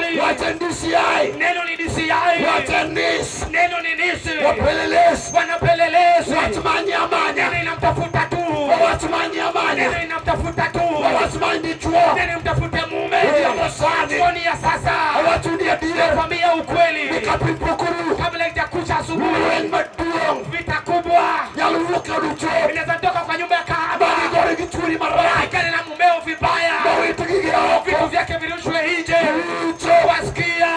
serikali. Wach en DCI. Neno ni DCI. Wach en NIS. Neno ni NIS. Wapelelezi. Wanapelelezi. Wach manye amanya. Neno inamtafuta tu. Wach manye amanya. Neno inamtafuta tu. Wach many dichuo. Neno mtafute mume. Odhiambo sani. Jioni ya sasa. Awachoni adier. Nakwambia ukweli. Ni ka piny pok oru. Kabla haijakucha asubuhi. Lweny maduong' Vita kubwa nyalo wuok e od ochot. inaweza toka kwa nyumba ya kahaba. Ma gigore gi chuori marach. Ikane na mumeo vibaya. Ma witgi gi oko. Vitu vyake virushwe nje. Richo. Wasikia.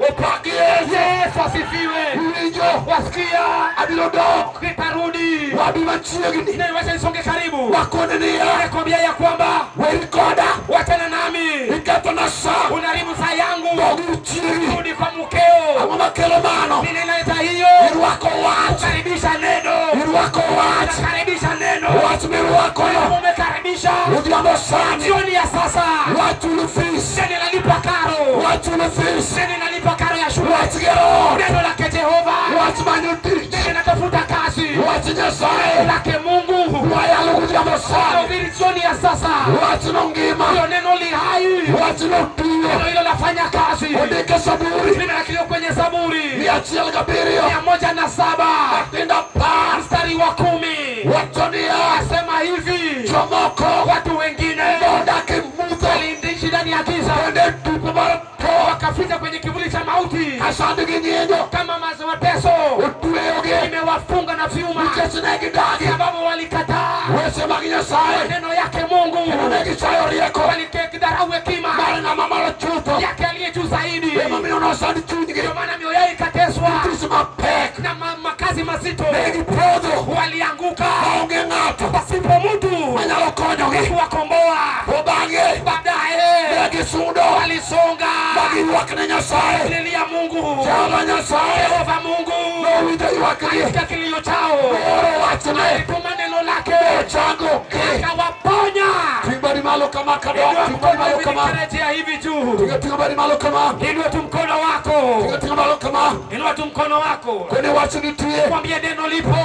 Opak Yesu. Yesu asifiwe. Winjo. Wasikia. Abiro dok. Nitarudi. Wabi machiegni. Neno wacha nisonge karibu. Wakone niya. Nakwambia ya kwamba Wer koda. wachana nami. Ikethona sa. Unaharibu saa yangu. Dog ir chiegi. Rudi kwa mkeo. Ang'o makelo mano? Ninaleta hiyo. Irwako wach. Karibisha neno. Irwako wach. Karibisha neno. Wach mirwakono. Umekaribisha. Odhiambo sani. Jioni ya sasa. Wach chulo fees. Neno nalipa karo. Wach chulo fees. Neno nalipa karo ya shule. Wach gero ot. Neno lake Jehova. Wach manyo tich. Neno natafuta kazi. Wach Nyasaye. Lake Mungu. Wayalo godhiambo sani. Nahubiri jioni ya sasa. Wachno ngima. Hilo neno li hai. Wachno tiyo. Neno hilo lafanya kazi. Ondike Zaburi Limeandikwa kwenye Zaburi 107 107 matindo 10 mstari wa 10. Wacho niya. Asema hivi, Jomoko watu wengine modak e mudho waliishi ndani ya giza, kendo e tipo mar tho wakafika kwenye kivuli cha mauti, ka sand gi nyinyo kama mateso otweyogi imewafunga na vyuma, nikech ne gidagi sababu walikataa weche mag Nyasaye maneno yake Mungu, kendo ne gichayo rieko walikidharau hekima mar ng'ama malo chutho yake aliye juu zaidi. emomiyo nosand chunygi Ndio maana mioyo yao ikateswa tich mapek na makazi mazito, ne gipodho walianguka maonge ng'ato pasipo mtu manyalo konyogi kuwakomboa. To bang'e Baadaye ne gisudo walisonga ma giywak ne Nyasaye lilia Mungu, Jehova Nyasaye Jehova Mungu nowinjo ywakgi alisikia kilio chao, nooro wachne alituma neno lake nochangogi. akawaponya. Ting' badi malo kama kadok ting' badi malo kama Nikarejea hivi juu, tinga tinga badi malo kama inua tu mkono wako, tinga tinga malo kama inua tu mkono wako, kone wach nitie mwambie neno lipo,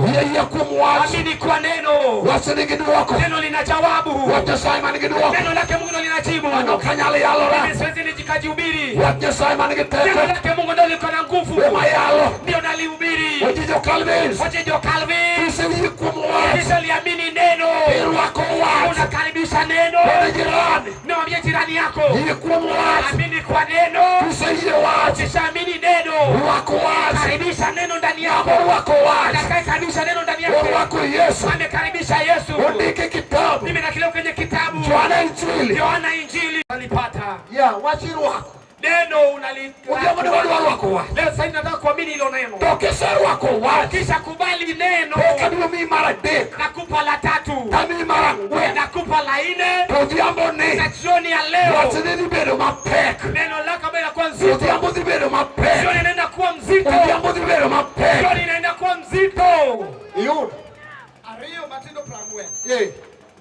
yie yie kuom wach amini kwa neno, wach nigi dwoko neno lina jawabu, wach Nyasaye man gi dwoko neno lake Mungu ndo linajibu. mano ok anyal yalora Mimi siwezi nijikajihubiri, wach Nyasaye man gi neno teko lake Mungu ndo liko na nguvu, ema yalo ndio nalihubiri. Ojijo Calvin Ojijo Calvin, kiseyie kuom wach kisha liamini neno, irwako wach unakaribisha neno. kone jirani Niambie jirani yako, yie kuom wach amini kwa neno. kiseyie wach Ukishaamini neno, rwako wach karibisha neno ndani yako. orwako wach Atakayekaribisha neno ndani yake orwako Yesu amekaribisha Yesu. ondike kitabu Mimi nakileo kwenye kitabu Yohana Injili Yohana Injili alipata ya wach irwako neno unali Odhiambo ni wadwa rwako wach Leo sasa hivi nataka kuamini hilo neno, to kiserwako wach kisha kubali neno. eka biro miyi mar adek Nakupa la tatu, tamiyi mar ang'wen nakupa la nne, to odhiambo ni na jioni ya leo wachni dhi bedo mapek neno lako ambayo inakuwa nzito, odhiambo dhi bedo mapek jioni inaenda kuwa mzito, odhiambo dhi bedo mapek jioni inaenda kuwa mzito. iyudo 2 matindo 40 Eh,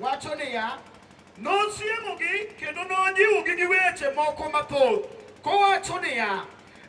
wacho niya nosiemogi kendo nojiwogi gi weche moko mathoth kowacho niya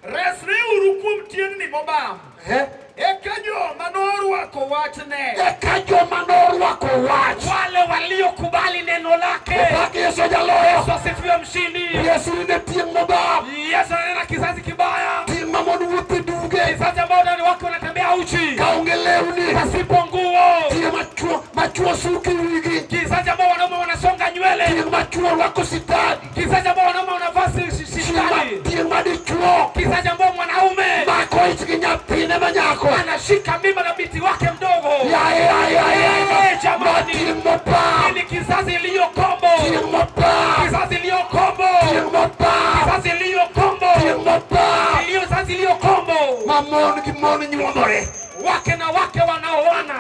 resreuru kuom tieng'ni mobam eh? eka joma norwako wachne eka joma norwako wach Wale waliokubali neno lake. opak Yesu jaloyo Yesu asifiwe, mshindi. Yesu ne tieng' mobam Yesu ananena kizazi kibaya, tieng' ma mon wuotho e duge kizazi ambao ndani wake wanatembea uchi kaonge lewni pasipo nguo, tieng' machuo suki wigi kizazi ambao wanaume wanasonga nywele, tieng' machuo rwako sitadi kizazi ambao wanaume wanavaa sitani, tieng' madichuo kizazi ambao mwanaume mako ich gi nyathine manyako anashika mimba na binti wake mdogo. yaye yaye yaye Eh, jamani. tieng' mobam Hii ni kizazi iliyo kombo, tieng' mobam kizazi iliyo kombo, tieng' mobam kizazi iliyo kombo, tieng' mobam iliyo kizazi iliyo kombo, ma mon gi mon nyuomore wake na wake wanaoana.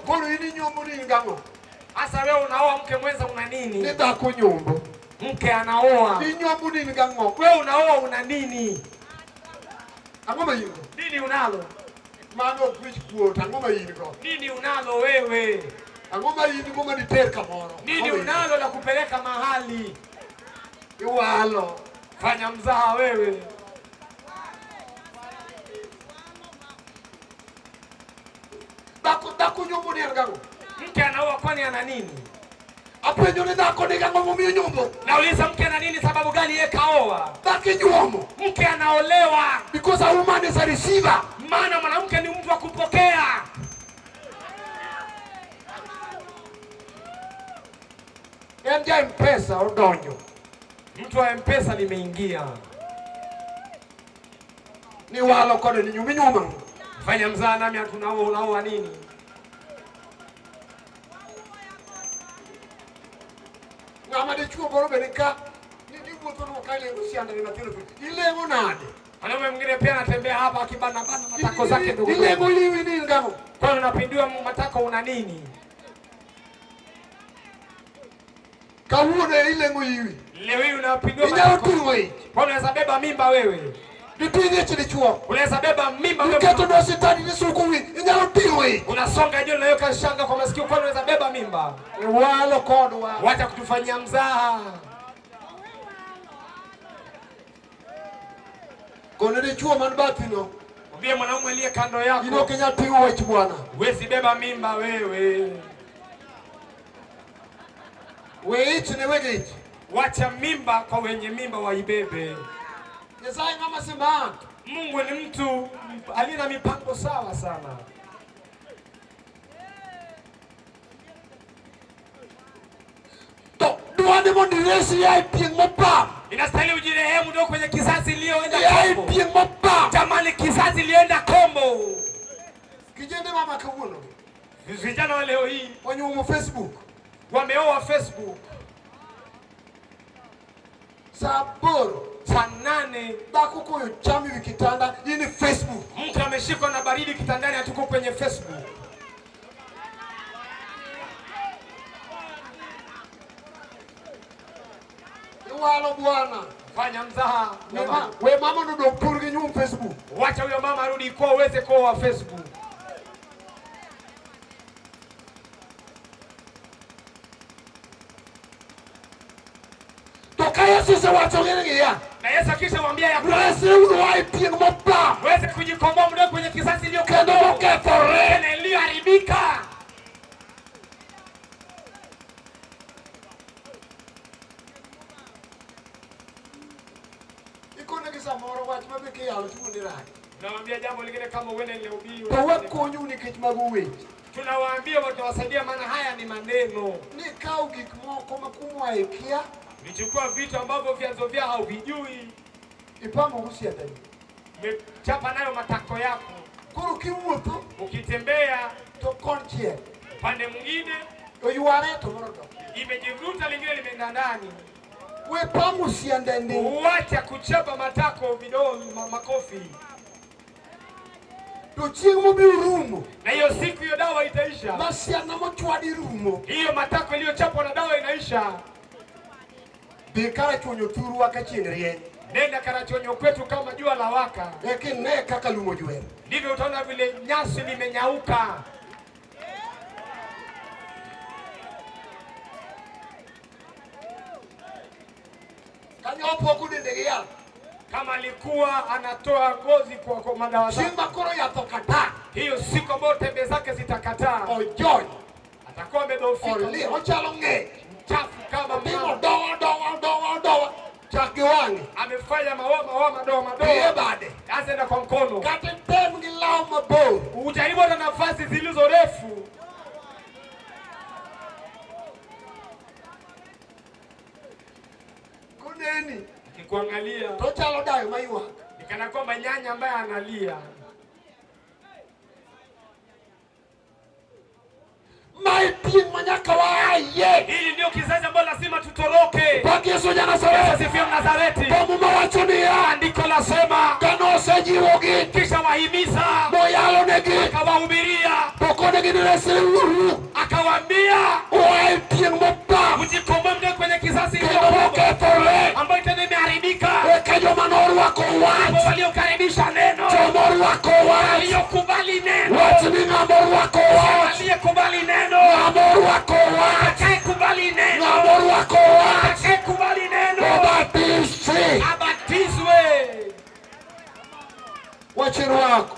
Koro in inyuomo ni in gang'o Sasa wewe unaoa mke mwenza una nini? ni dhako nyombo Mke anaoa, inyuomo ni in gang'o wewe unaoa una nini? ang'o ma in go Nini unalo? mano ok wich kuot ang'o ma in go Nini unalo wewe? ang'o ma in go maditer kamoro Nini Ang'o ma in go? unalo la kupeleka mahali? Iwalo Fanya mzaha wewe. Dhako nyombo ni en gang'o Mke anaoa kwani ana nini? Apenjo ni dhako nigi ang'o momiyo nyombo? Nauliza, mke ana nini? Sababu gani yeye kaoa? Dhako inyuomo. Mke anaolewa, Because a woman is a receiver. Maana mwanamke ni mtu wa kupokea. En ja M-Pesa odonjo. Mtu wa M-Pesa limeingia. Ni walo kode ni nyumi nyuma. Fanya mzaa nami hatunao unaoa nini? Ng'ama dichuo moro be nika ni wuotho no ka ileng'o sianda ni mathindo. Ileng'o nade? Mwanaume mwingine pia anatembea hapa akibana bana matako zake ndogo Ileng'o ndogo. liwi ni ngamo. Kwa hiyo unapindua matako una nini? Kawuono ileng'o iwi. Leo hii unapindua Inyalo matako. ting'o ich. Kwa hiyo unaweza beba mimba wewe. Diting' ich dichuo. Unaweza beba mimba wewe. Iketo dositani nisuko wi. Inyalo ting'o ich. Unasonga juu unaweka shanga kwa masikio, kwa hiyo unaweza beba mimba. Iwalo kodwa. Wacha kutufanyia mzaha. Kone dichuo man bathino. Mwambie mwanaume aliye kando In yako, ok inyal ting'o ich bwana. huwezi beba mimba wewe. We ich ne weg ich. Wacha mimba kwa wenye mimba waibebe. Nyasaye ng'ama smart. Mungu ni mtu aliye na mipango sawa sana. To dwani mondo iresi ya e tieng' mopam. Inastahili ujirehemu ndio kwenye kizazi iliyoenda Ya e kombo. tieng' mopam. Jamani, kizazi iliyoenda kombo. Kijende mama kawuono Vijana wa leo hii onyuomo Facebook. Wameoa Facebook. Sa 8 Saa 8 dhako koyo cham ewi kitanda in e Facebook. Mtu ameshikwa na baridi kitandani, hatuko kwenye Facebook. Iwalo bwana. Fanya mzaha. We mama nodong thurgi nyuom Facebook. Wacha huyo mama arudi kwao uweze kuoa Facebook. To ka Yesu osewacho gini niya, Na Yesu akishamwambia ya kwamba resreuru oa e tieng' mopam uweze kujikomboa mdogo kwenye kizazi iliyo kendo mokethore. tena iliyoharibika. Ikonegi samoro wach ma be kiyalo tiwuondi rach. Nawaambia jambo lingine, kama uende nilihubiri. To wakonyu nikech mago weche. Tunawaambia watawasaidia, maana haya ni maneno. Nikawo gik moko ma kumwa e kia, Nichukua vitu ambavyo vyanzo vyao hauvijui, ipamogo siandani. Umechapa nayo matako yako. Koro kiwuotho Ukitembea to konchiel upande mwingine oyware to moro dok. Imejivuta, lingine limeenda ndani. We pamo siandani. Uacha kuchapa matako midomo makofi. To chieng' mobiro rumo, Na hiyo siku hiyo dawa itaisha. ma sianda mochwadi rumo, Hiyo matako iliyochapwa na dawa inaisha. Dhi Karachuonyo thurwa ka chieng' rieny. Nenda Karachuonyo kwetu kama jua la waka. Eka ine kaka lum ojwer. Ndivyo utaona vile nyasi limenyauka. Kanyo opoko dende gi yath. Kama alikuwa anatoa ngozi kwa madawa zake. Chieng' ma koro yath okata, Hiyo siku ambayo tembe zake zitakataa, ojony, atakuwa amedhoofika. oli, ochalo ng'ech. Mchafu kama Otimo mama. dowa, dowa, dowa, dowa. Chak gi wang'e. Amefanya maua, maua, madoa, madoa. Piye bade. Anza kwa mkono. Kata item gi law mabor. Ujaribu hata nafasi zilizo refu. Koneni. Nikikuangalia To chalo dayo maywak. Nikana kwamba nyanya ambaye analia. Mae tieng' ma nyaka waaye. Hili ndio kizazi ambalo lazima tutoroke. Pak Yesu ja Nazareth. Yesu asifiwe Nazareti. To Muma wacho niya, Andiko lasema, kanosejiwogi, kisha wahimiza, moyalonegi, akawahubiria, to konegi ni resreuru akawaambia oa e tieng' mopam mjikomboe mtoke kwenye kizazi kendo kilicho mokethore. ambayo tena imeharibika. Eka joma norwako wach, Waliokaribisha neno, joma orwako wach, waliokubali neno, wach ni ng'ama orwako wach, aliyekubali neno, ng'ama orwako wach, atakayekubali neno, ng'ama orwako wach, atakayekubali neno obatisi. abatizwe. Wach irwako.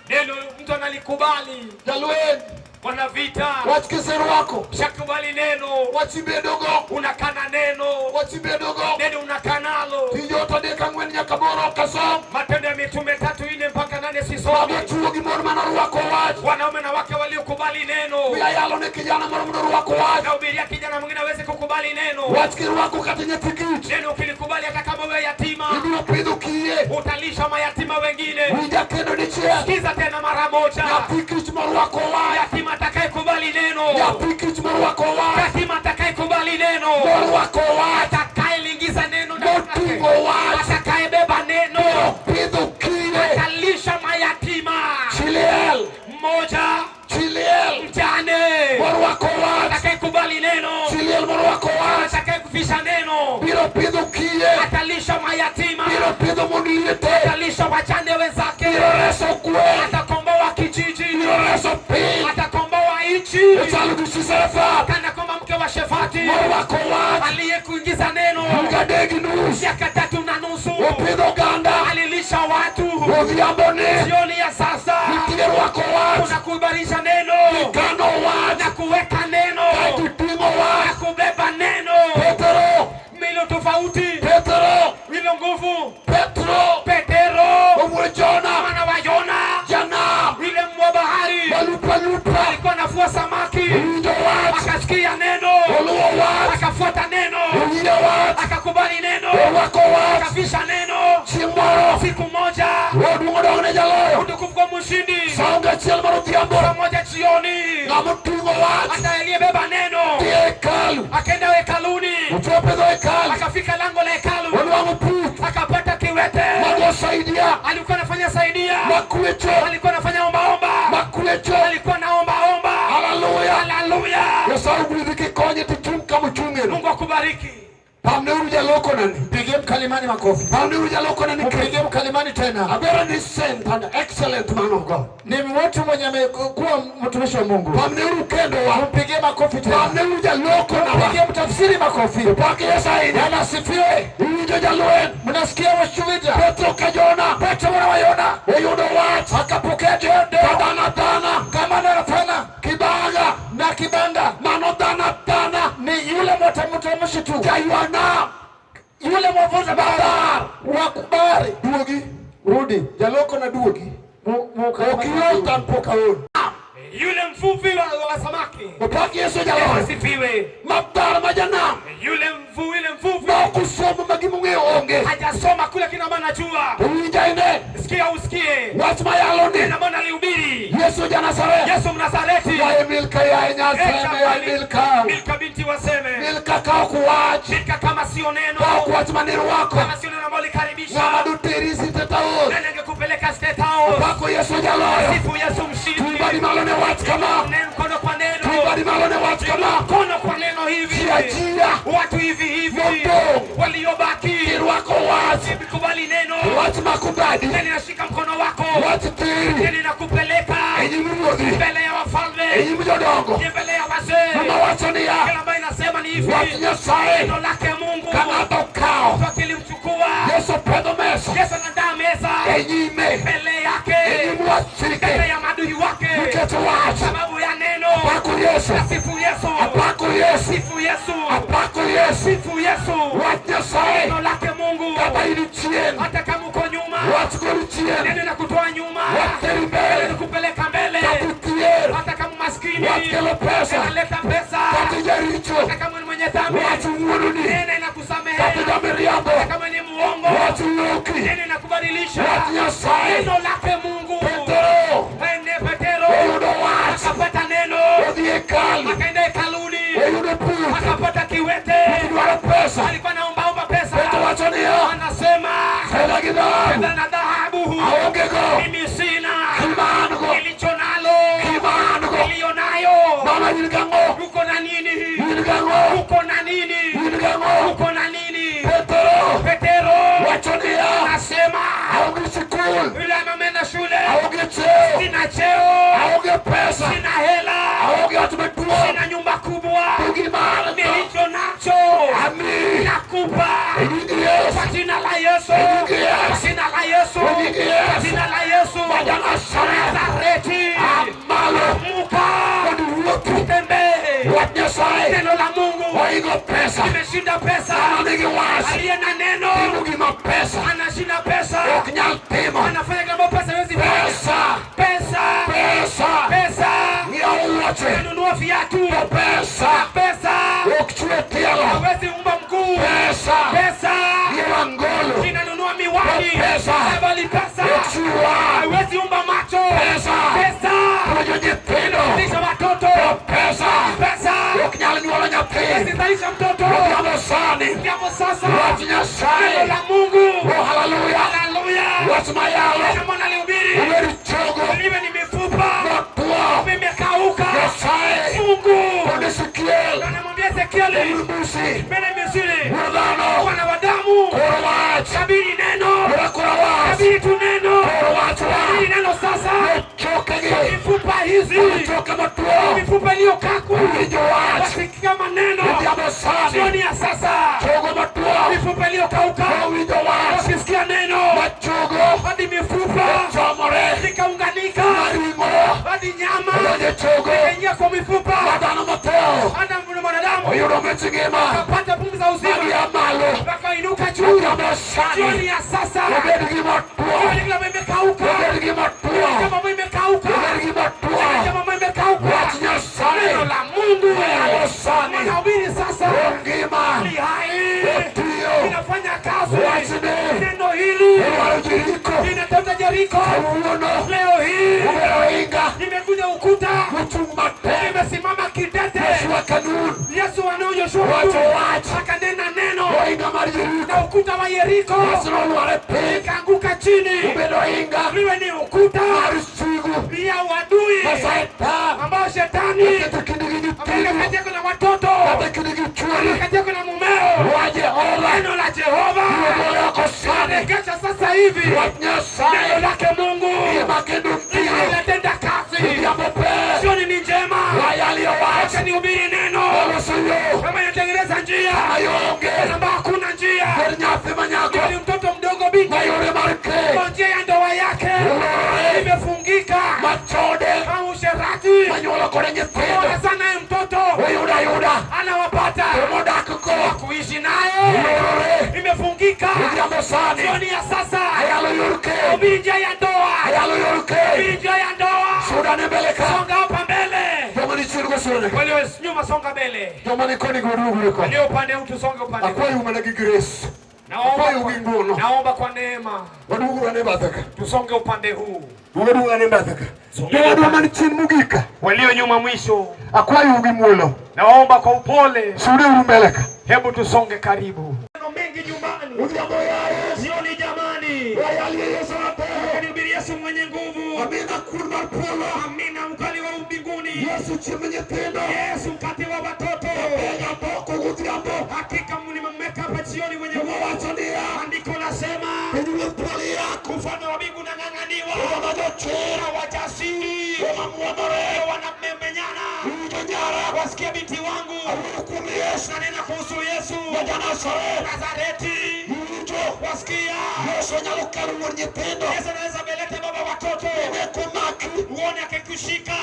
Neno mtu analikubali. Jalweny. Bwana vita. Wach kiserwako. Shakubali neno. Wach ibedogo. Unakana neno. Wach ibedogo. Neno unakanalo. Tij ot adek ang'wen nyaka aboro ok asom. Matendo ya Mitume 3:4 mpaka 8 sisomi. Mago chwo gi mon manorwako wach. Wanaume na wake waliokubali neno. Mi ayalo ne kijana moro mondo orwak wach. Nahubiria kijana mwingine aweze kukubali neno. Wach kirwako kata nyathi kich. Neno ukilikubali hata kama wewe yatima, Ibiro pidho kiye. utalisha mayatima wengine. Winja kendo dichiel. Sikiza tena mara moja. Nyathi kich morwako wach. Yatima atakayekubali neno. Nyathi kich morwako wach. Yatima atakayekubali neno. Morwako wach. Atakayeliingiza neno ndani yake. Moting'o wach. Atakayebeba neno. Pidho kiye. Atalisha mayatima. Chiliel. Mmoja Chiliel. mjane Morwako wach. atakayekubali neno, Chiliel morwako wach. atakayekufisha neno, Biro pidho kiye. atalisha mayatima, Biro pidho mond liete. atalisha wajane wenzake, Biro reso gweng'. atakomboa kijiji, Biro reso piny. atakomboa nchi, Ochalo gi chi Sarefat. kana kwamba mke wa Shefati Morwako wach. aliyekuingiza neno Higa adek gi nus. miaka 3.5 Opidho oganda. alilisha watu. Odhiambo ni Jioni ya sasa nitie rwako wach. kuna kuimarisha neno Kano wach. na kuweka neno Kaeto iting'o na wach. kubeba neno Petero. milo tofauti, Petero. milo nguvu. Petro. Petero Owuod Jona. mwana wa Yona, Janam. yule mwa bahari, Malup alupa. alikuwa anavua samaki, Owinjo wach. akasikia neno, Oluwo wach. akafuata neno, Owinjo wach. akakubali neno, Orwako wach. akafisha neno. Chieng' moro. Siku moja Oduong' odong' ne jaloyo. utukufu kwa mshindi. Sa onge achiel mar odhiambo. Saa moja jioni, Ng'ama oting'o wach. hata aliyebeba neno Dhi e hekalu. akaenda hekaluni, Ochopo e dho hekalu. akafika lango la hekalu, Onwang'o puth. akapata kiwete. Mago saidia. Alikuwa anafanya saidia, Makwecho. alikuwa anafanya ombaomba, Makwecho. alikuwa naombaomba. Haleluya. Haleluya! Nyasaye ogwedhi kikonye tichung' kama ochung'eno. Mungu akubariki. Pamneuru jaloko nani. Mpigie mkalimani makofi. Pamneuru jaloko nani. Mpigie mkalimani tena. A very decent and excellent man of God. Ni mtu mwenye amekuwa mtumishi wa Mungu. Pamneuru kendo wa. Mpigie makofi tena. Pamneuru jaloko na Mpigie mtafsiri makofi. Pak Yesu Bwana asifiwe. Uwinjo jalwen. Mnasikia washuhuda. Petro ka Jona. Petro mwana wa Yona Oyudo wach. akapokea jembe Ka dhano adhana. kama Nathana Kibaga. na kibanga. Mano dhano adhana. Ni yule mtamshi tu, Jaywa nam. yule mwavuza bahari wa kubari. Duogi. Rudi Jaloko na duogi. Ok iol to an pok aol. Yule mvuvi wa samaki. Opak Yesu jaloyo. Asifiwe. Mabar ma janam. Yule mvu, yule mvuvi Ma ok osomo ma gimong'eyo onge. hajasoma kule kina maana najua. Owinja ine. Sikia usikie. Wach mayalo ni. Neno maana alihubiri. Yesu ja Nazareth. Yesu Mnazareti. Yaye Milka yaye Nyaseme yaye Milka. Milka binti waseme. Milka ka ok wach. Milka kama sio neno. Ka ok wach manirwako. Kama sio neno ambalo likaribisha. Ng'ama doteri State House. Nani angekupeleka State House? Opako Yesu jaloyo. Sifu Yesu mshindi. Tuibadi malo ne wach kama. Neno mkono kwa neno. Tuibadi malo ne wach kama. Mkono kwa neno hivi. Ji ajia. Watu hivi hivi. Modong'. Waliobaki. Irwako wach. Kubali neno. Wach makubadi. Neno inashika mkono wako. Wach tiri. Neno inakupeleka E nyim ruodhi. mbele ya E wafalme. nyim jodongo. Mbele ya wazee. Muma wacho niya. Kila ambayo inasema ni hivi. Wach Nyasaye. Neno lake Mungu. Ka ng'ato okawo. Mtu akilimchukua. Yesu pedho mesa. Yesu anaandaa meza E nyime. mbele yake, E nyim wasike. mbele ya maadui wake, Nikech wach. sababu ya neno. Apako Yesu. Sifu Yesu, Apako Yesu. sifu Yesu, Apako Yesu. sifu Yesu. Wach Nyasaye. Neno lake Mungu, Kata in chien. hata kama uko nyuma, Wach goli chien. neno inakutoa nyuma, Wach teri neno mbele. inakupeleka mbele, Kata ithier. hata kama maskini, Wach kelo pesa. inaleta pesa, Kata ijaricho. hata kama ni mwenye dhambi, Wach wuononi. neno Kata inakusamehea, jamiriambo. hata kama ni muongo, Wach loki. neno inakubadilisha. Wach Nyasaye. Neno lake Mungu. Petero. Ene Petero Oyudo wach. akapata neno, Odhi e hekalu. akaenda hekaluni, Oyudo puth. akapata kiwete. Dwaro pesa. Alikuwa naombaomba pesa, Petro wacho niya. anasema Fedha gi dhahabu. fedha na dhahabu Aonge go. mimi sina, Gima an go. nilicho nalo Gima an go. niliyo nayo. Mama in gang'o? Uko na nini? In gang'o? Uko na nini? In gang'o? Uko na nini? Petero. Petero Wacho niya. anasema Aonge sikul. yule ameenda shule, Aonge cheo. sina cheo, Aonge pesa. sina hela, Aonge ot maduong'. sina nyumba kubwa, Gima an go. nilicho nacho Ami. nakupa E nying Yesu. kwa jina la Yesu, E nying Yesu. kwa jina la Yesu, E nying Yesu. kwa jina la Yesu Ma ja Nazareth. Nazareti, Aa malo. muka Mondo Ologo pesa. Imeshinda pesa. Ng'ama nigi wach. Aliye na neno Timo gima pesa. anashinda pesa. Ok nyal timo. Anafanya kile ambacho pesa haiwezi fanya. Pesa. Pesa. Pesa. Pesa. Ng'iewo wuoche. Nanunua viatu. To pesa. Pesa. Ok chwe tielo. Hawezi umba mguu. Pesa. Pesa. Ng'iewo angolo. Inanunua miwani. Pesa. Bali pesa. Ok chiw wang'. Haiwezi umba macho. Pesa. Pesa. Puonjo nyithindo. Lisha watoto. To pesa. Pesa. Ok nyal nyuolo nyathi. Haiwezi zalisha mtoto. Odhiambo sani. Jambo sasa. Wach Neno Nyasaye. la Mungu. Oh, haleluya. Haleluya. Wach mayalo. Neno Bwana alihubiri. Obed chogo. Iwe ni mifupa Motwo. vimekauka. Nyasaye. Mungu Kod Ezekiel. anamwambia Ezekieli Mbusi. mbele Misri, Wuod dhano. wana wa damu, Koro wach. tabiri neno, Koro akora wach. tabiri tu neno, Koro wach tabiri wa. neno sasa. Chokegi. Mifupa hizi, Choke motwo. mifupa iliyokakwa, Winjo wach. wasikia maneno Odhiambo sani. jioni ya sasa, Chogo motwo. mifupa iliyokauka Owinjo wach. wakisikia neno, Machogo. hadi mifupa Chomore. ikaunganika, Maring'o. hadi nyama Odonjo e chogo. ikaingia kwa mifupa, Ma dhano motho. hata mwanadamu Oyudo mich ngima. akapata pumzi za uzima, Magia malo. wakainuka juu. Odhiambo Jioni sani. ya sasa, Obed gimotwo. jioni kama imekauka, Obed gimotwo. kama ambayo imekauka, Obed gimotwo. kama ambayo imekauka. Wach Neno Nyasaye. la Mungu Mayalo sani. wanahubiri sasa Ongima. ni hai, Otiyo. inafanya kazi. Wachni. Neno hili Olwaro Jeriko. linatafuta Jeriko Kawuono. leo hii, Obedo ohinga. imekuja ukuta, Mochung' matek. imesimama kidete. Joshua ka Nun. Yesu wanao Yoshua Wacho wach. akanena neno Ohinga mar Jeriko. na ukuta wa Yeriko Wachno olwar e piny. ikaanguka chini, Obedo ohinga. liwe ni ukuta Mar sigu. ya uadui Ma Satan. ambao shetani Oketo kindi gi ameweka nyithindo. kati yako na watoto, Kata kindi gi chwori. kati yako na mumeo. Wach Jehova. Neno la Jehova Ogolo oko sani. regesha sasa hivi Wach neno Nyasaye. lake Mungu Ngima kendo tiyo. linatenda kazi. Odhiambo ber. Jioni ni njema, Wayalo wach. acha nihubiri neno Oloso yo. kama inatengeneza njia Mayonge. ambayo hakuna njia. Ber nyathi manyako. Ni mtoto mdogo binti, Mayore mar keny. kwa njia ya ndoa yake Olore. imefungika Machode. au usherati. Manyuolo kode nyithindo. Wanazaa naye mtoto Oyudo ayuda. anawapata Jomodak go. kuishi naye Olorore. imefungika. Odhiambo sani. Jioni ya sasa Ayalo yor keny. hubiri njia ya ndoa, Ayalo yor keny. hubiri njia ya ndoa. Sudane mbele ka. Songa hapa mbele, Joma ni chien go sudane. walio nyuma songa mbele, Joma ni koni go duogre koni. walio upande huu tusonge upande huu. Akwayo mana gi grace. Naomba Akwayo gi ng'wono. naomba kwa neema Waduoguru ane bathe ka. tusonge upande huu, Duogo ane bathe ka. Jowadwa man chien mogik ka. walio nyuma mwisho, Akwayou gi muolo. naomba kwa upole, Sudeuru mbele ka. hebu tusonge karibu. Neno mengi nyumbani, Odhiambo yaye. jioni jamani, Wayalie Yesu ratego. nihubiri Yesu mwenye nguvu, Amina kur mar polo. amina, mkali wa mbinguni, Yesu chiemb nyithindo. Yesu mkate wa watoto. Penya boko godhiambo. Hakika mlimemweka hapa jioni mwenye nguvu. Owacho niya. Andiko nasema Pinyruodh polo iyako. ufalme wa mbingu unang'ang'aniwa Joma jochir. na wajasiri, Joma muomore. wanamemenyana. Winjo nyara. Wasikie binti wangu, Awuoyo kuom Yesu. nanena kuhusu Yesu Ma ja-Nazareth. Nazareti. Winjo. Wasikia Yesu nyalo kelo wuon nyithindo. Yesu anaweza melete baba watoto, Ne komaki. uone akikushika,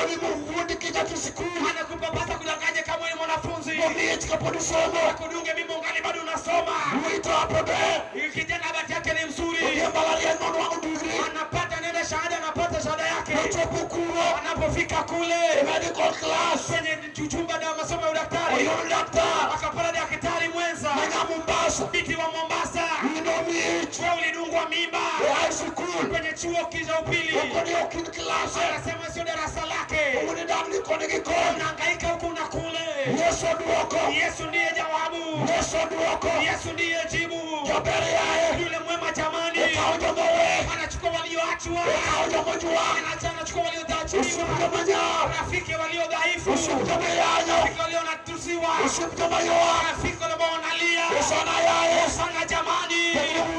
Ni mowuondi ki nyathi sikul. anakupapasa kudanganya kama wewe ni mwanafunzi, Momiich kapod isomo. akudunge mimba ungali bado unasoma. Wuoyi to hapo ber. Kijana bahati yake ni mzuri, Odhi e mbalariany monwang'o degree. anapata nenda shahada, anapata shahada yake. Nochopo kuro. Anapofika kule E medical class. kwenye chumba na masomo ya udaktari, Oyudo laktar. akapata daktari mwenza, Manya Mombasa. binti wa Mombasa. Windo miich. Wewe ulidungwa mimba E high school. kwenye chuo cha upili, Okoni ok in klase. anasema sio darasa lake, Owuon dangni koni gi koni. unahangaika huku na kule. Yesu oduoko. Yesu ndiye jawabu, Yesu oduoko. Yesu ndiye jibu. Jaber yaye. Yule mwema jamani, Okawo joma owe. anachukua walioachwa, Okawo joma ojwang'. anachukua waliodhaifu, Osiep joma nyar. rafiki walio dhaifu, Osiep joma yanyo. rafiki walionatusiwa, Osiep joma ywak. rafiki ambao wanalia Hosana yaye. sana jamani.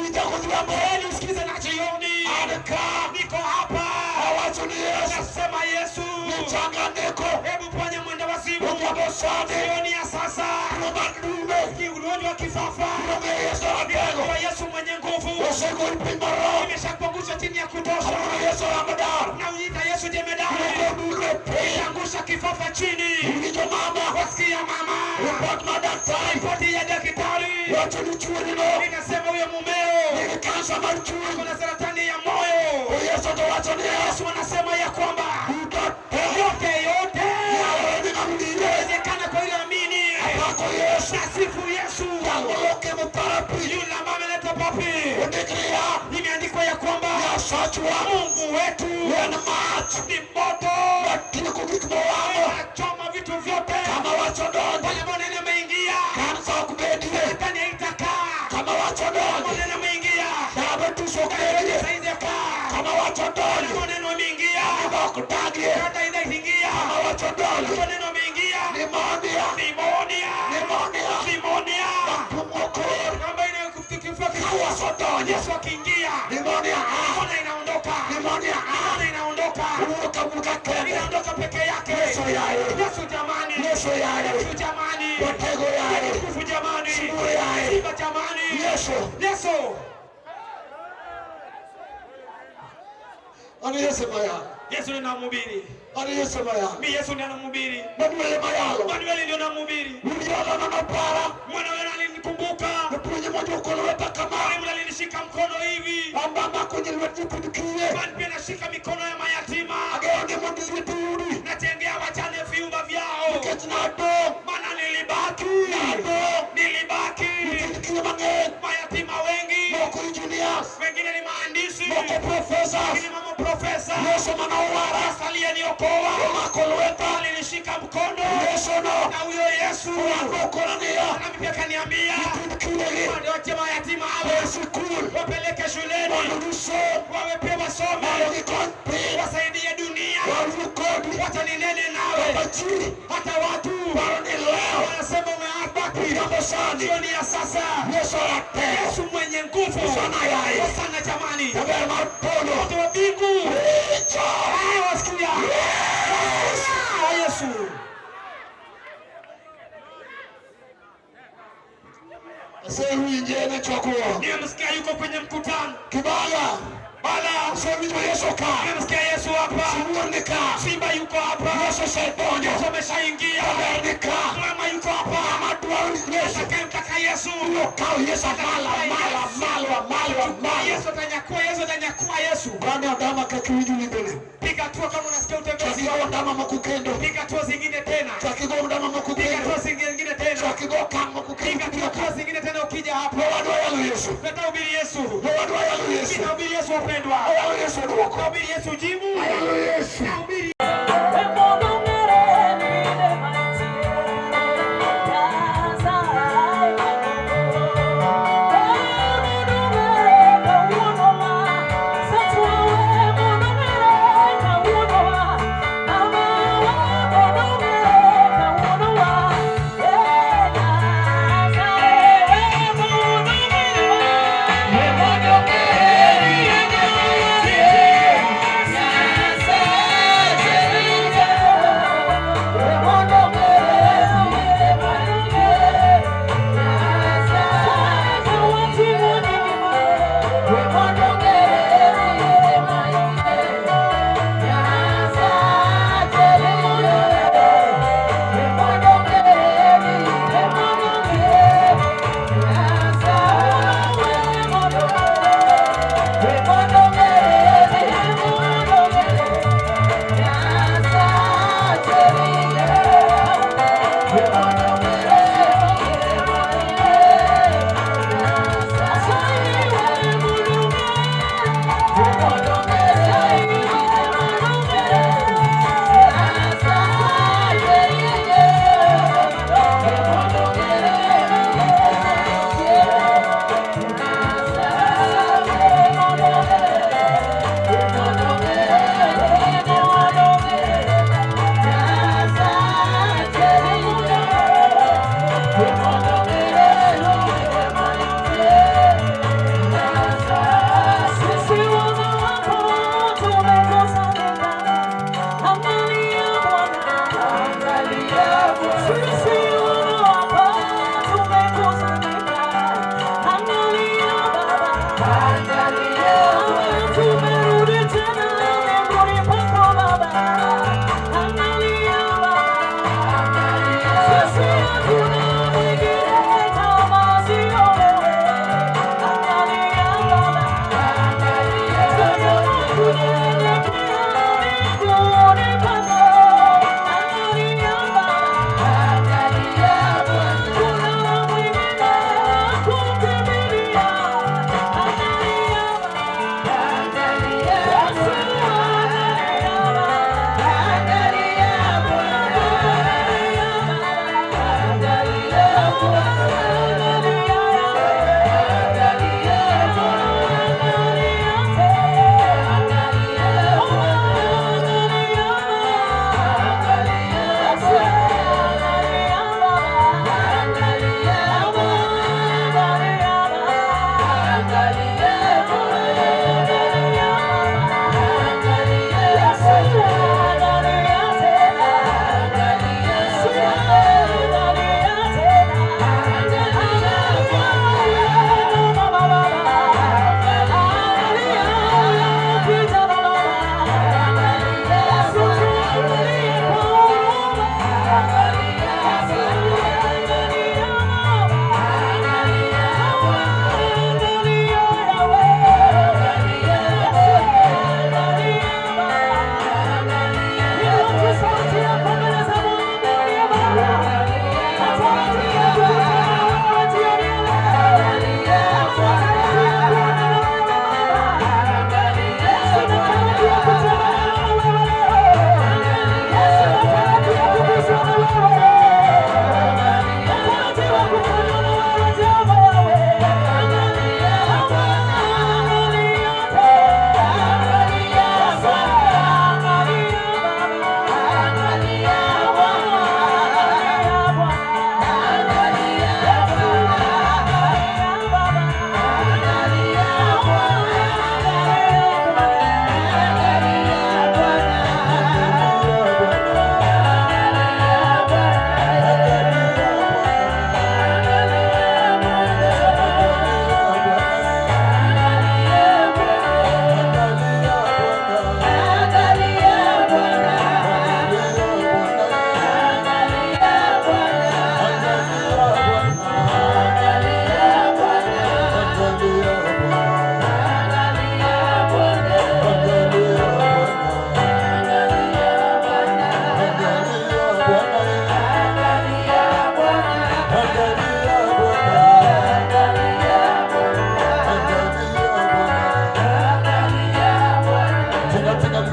Winja godhiambo. Kweli usikize na jioni, An ka. niko hapa, Awacho ni Yesu. nasema Yesu, Nichanga ndiko. hebu ponya mwenda wazimu. Odhiambo Jioni ya sasa, ugonjwa wa kifafa, kwa Yesu mwenye nguvu imeshakuangusha chini ya kutosha, na uita Yesu jemedari, itaangusha kifafa chini. Wasikia mama, ripoti ya daktari inasema huyo mumeo kuna saratani ya moyo. Yesu anasema ya kwamba yote yote inawezekana kwa yule amini. Nasifu Yesu. Yule ambaye ameleta papi, imeandikwa ya kwamba Mungu wetu ni moto unachoma vitu vyote. Pale ambapo neno imeingia, shetani haitakaa. Neno imeingia, saizi kaa. Pale neno imeingia, hata inaingia. Pale neno imeingia, pneumonia, pneumonia ambayo inayokufa kifua. Yesu akiingia, pneumonia inaondoka, pneumonia inaondoka, inaondoka peke yake. Yesu jamani, Yesu jamani, Yesu jamani, Simba jamani, Yesu, Yesu. Yesu ndiye namhubiri. Mimi Yesu ndiye namhubiri. Manuel ndio namhubiri. Mwana wewe alinikumbuka. Mwalimu alinishika mkono hivi. Kwani pia nashika mikono ya mayatima. Natengea wajane viumba vyao. Maana nilibaki. Nilibaki. Mayatima wengi. Wengine ni maandishi. Wengine mama profesa. Yesu aliyeniokoa. Alinishika mkono. Na huyo Yesu nami pia kaniambia wache mayatima hawa wapeleke shuleni, wawe pia wasome, wasaidie dunia. Wacha ninene nawe, hata watu wanasema umeabaki. Jioni ya sasa, Yesu mwenye nguvu. Hosana jamani, wote wa mbingu wasikia Yesu. Nimemsikia yuko kwenye mkutano Kibala Bala, nimemsikia Yesu hapa. Simba yuko hapa. Yesu ameshaingia. Mama yuko hapa. Atakayemtaka Yesu Yesu atanyakua, Yesu atanyakua Yesu. Piga hatua kama unasikia utembezi. Piga hatua zingine tena. Piga hatua zingine tena. Piga hatua zingine tena ukija hapa. Natahubiri Yesu. Nitahubiri Yesu wapendwa. Nitahubiri Yesu jibu. Nitahubiri Yeah.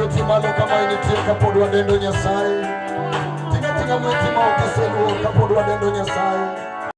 Lweti malo kama initie kapod wadendo Nyasaye. Tinga tinga lweti ma ok iseluor kapod wadendo Nyasaye.